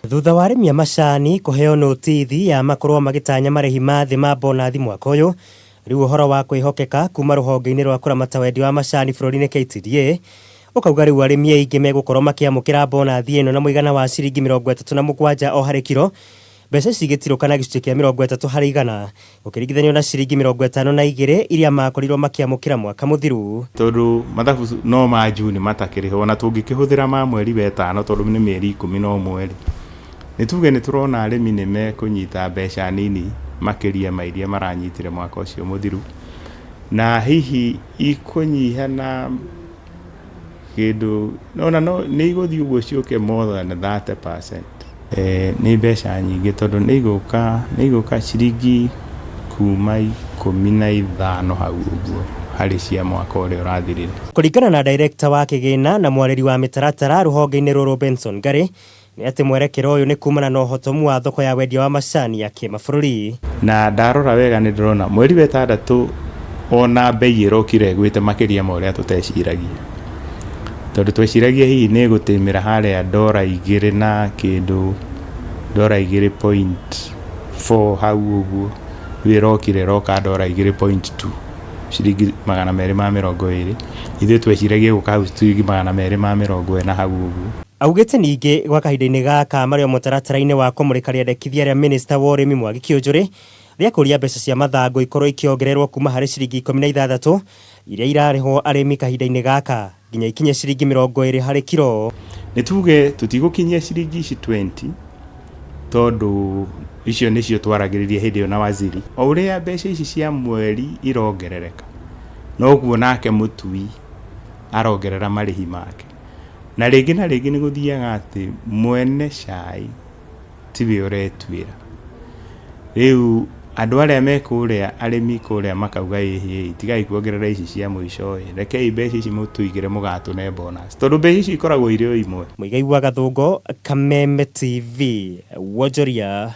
Thutha wa arĩmi a macani kũheo notithi ya makorwo magĩtanya marĩhi ma thĩ ma bonathi mwaka ũyũ, rĩu ũhoro wa kwĩhokeka kuma rũhonge-inĩ rwa kũramata wendia wa macani bũrũri-inĩ KTDA ũkauga rĩu arĩmi aingĩ megũkorwo makĩamũkĩra bonathi ĩno na mũigana wa ciringi 37 o harĩ kiro, mbeca ici igĩtirũka na gĩcunjĩ kĩa 30% gũkĩringithanio na ciringi 52 iria makorirwo makĩamũkĩra mwaka mũthiru. Tondũ mathabu no ma June matakĩrĩhwo, ona tũngĩkĩhũthĩra ma mweri wetano tondũ nĩ mĩeri 11 rĩ, nĩ tuge nĩ tũrona arĩmi nĩ mekũnyita mbeca nini makĩria ma iria maranyitire mwaka ũcio mũthiru, na hihi ikũnyiha na kĩndũ, ona no nĩ igũthiĩ ũguo ciũke more than 30%. Nĩ mbeca nyingĩ tondũ nĩ igũka nĩ igũka ciringi kuma 15 hau ũguo harĩ cia mwaka ũrĩa ũrathirire. Kũringana na Director wa kĩgĩna na mwarĩri wa mĩtaratara rũhonge-inĩ rũrũ Benson Ngari, nĩ atĩ mwerekera ũyũ nĩ kumana na ũhotomu wa thoko ya wendia wa macani ya kĩmabũrũri. Na ndarora wega nĩ ndĩrona mweri wa ĩtandatũ ona mbei ĩrokire ĩgwĩte makĩria ma ũrĩa tũteciragia. Tondũ tweciragia hihi nĩ ĩgũtĩmĩra harĩa ndora igĩrĩ na kĩndũ, ndora igĩrĩ point four hau ũguo, rĩu ĩrokire ĩroka ndora igĩrĩ point two, ciringi 220. Ithuĩ tweciragia ĩgũka hau ciringi 240 hau ũguo. Augĩte ningĩ gwa kahinda-inĩ gaka marĩ o mũtaratara-inĩ wa kũmũrĩka rĩendekithia rĩa minista wa ũrĩmi Mwangi Kĩũnjũrĩ rĩa kũria mbeca cia mathangũ ikorwo ikĩongererwo kuma harĩ ciringi 16 iria irarĩhwo arĩmi kahinda-inĩ gaka nginya ikinye ciringi 20 harĩ kiro. Nĩ tuge tũtigũkinyia ciringi ici 20 tondũ icio nĩcio twaragĩrĩria hĩndĩ ĩyo na waziri. O ũrĩa mbeca ici cia mweri irongerereka noguo nake mũtui arongerera marĩhi make. Na rĩngĩ na rĩngĩ nĩ gũthiaga atĩ mwene cai tiwe ũretuĩra. Rĩu andũ arĩa me kũrĩa arĩmi kũrĩa makauga ĩhĩ tigai kuongerera ici cia mũico ĩ, rekei mbeca ici mũtũigĩre mũgatũne bonus tondũ mbeca icio ikoragwo irĩ o imwe. Muigai wa Gathũngũ, Kameme TV, Wonjoria.